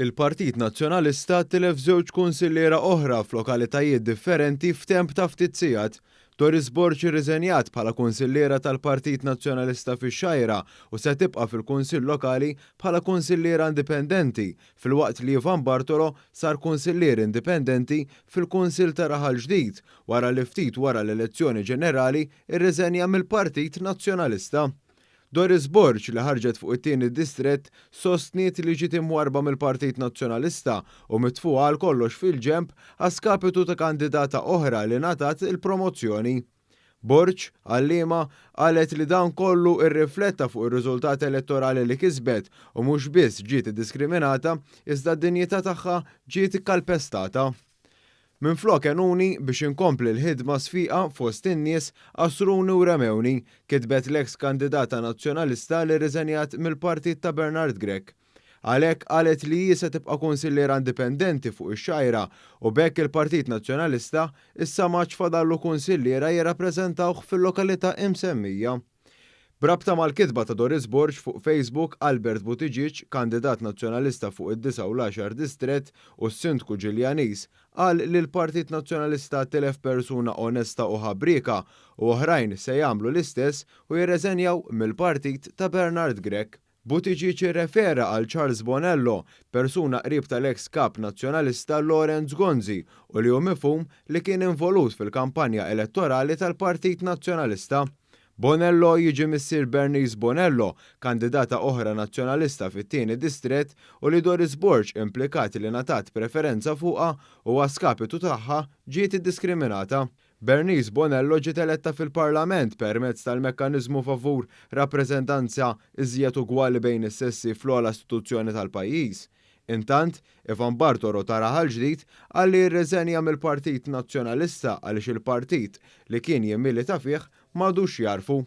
Il-Partit Nazzjonalista tilef żewġ kunsilliera oħra f'lokalitajiet differenti f'temp ta' ftit sigħat. Doris Borg irriżenjat bħala kunsilliera tal-Partit Nazzjonalista fix-Xgħajra u se tibqa' fil-Kunsill Lokali bħala kunsilliera indipendenti filwaqt li Ivan Bartolo sar kunsillier indipendenti fil-Kunsill ta' Raħal Ġdid wara li ftit wara l-elezzjoni ġenerali rriżenja mill-Partit Nazzjonalista. Doris Borg, li ħarġet fuq it-tieni distrett, sostniet li ġiet imwarrba mill-Partit Nazzjonalista u mitfugħa għal kollox fil-ġenb a skapitu ta' kandidata oħra li ngħatat il-promozzjoni. Borg, għalliema, qalet li dan kollu rrifletta fuq ir-riżultat elettorali li kisbet u mhux biss ġiet iddiskriminata iżda d-dinjità tagħha ġiet ikkalpestata. Minflok għenuni biex inkompli l-ħidma sfiqa fost in-nies, għasruni u remewni, kitbet l-eks kandidata Nazzjonalista li rriżenjat mill-partit ta' Bernard Grech. Għalhekk qalet li hi se tibqa' kunsilliera indipendenti fuq ix-Xgħajra u b'hekk il-Partit Nazzjonalista issa m'għadx fadallu kunsilliera jirrappreżentawh fil-lokalità imsemmija. B'rabta mal-kitba ta' Doris Borg fuq Facebook, Albert Buttigieg, kandidat Nazzjonalista fuq id-disa' u l-għaxar distrett u s-Sindku Ġiljaniż, qal li l-Partit Nazzjonalista tilef persuna onesta u ħabrieka u oħrajn se jagħmlu l-istess u jirreżenjaw mill-partit ta' Bernard Grech. Buttigieg irrefera għal Charles Bonello, persuna qrib tal-eks Kap Nazzjonalista Lawrence Gonzi u li hu mifhum li kien involut fil-kampanja elettorali tal-Partit Nazzjonalista. Bonello jiġi missier Bernice Bonello, kandidata oħra Nazzjonalista fit-tieni distrett u li Doris Borg implikat li ngħatat preferenza fuqha u a skapitu tagħha ġiet iddiskriminata. Bernice Bonello ġiet eletta fil-Parlament permezz tal-mekkaniżmu favur rappreżentanza iżjed ugwali bejn is-sessi fl-ogħla istituzzjoni tal-pajjiż. Intant, Ivan Bartolo ta' Raħal Ġdid qal li rriżenja mill-Partit Nazzjonalista għaliex il-partit li kien jimmilita fih m'għadux jagħrfu.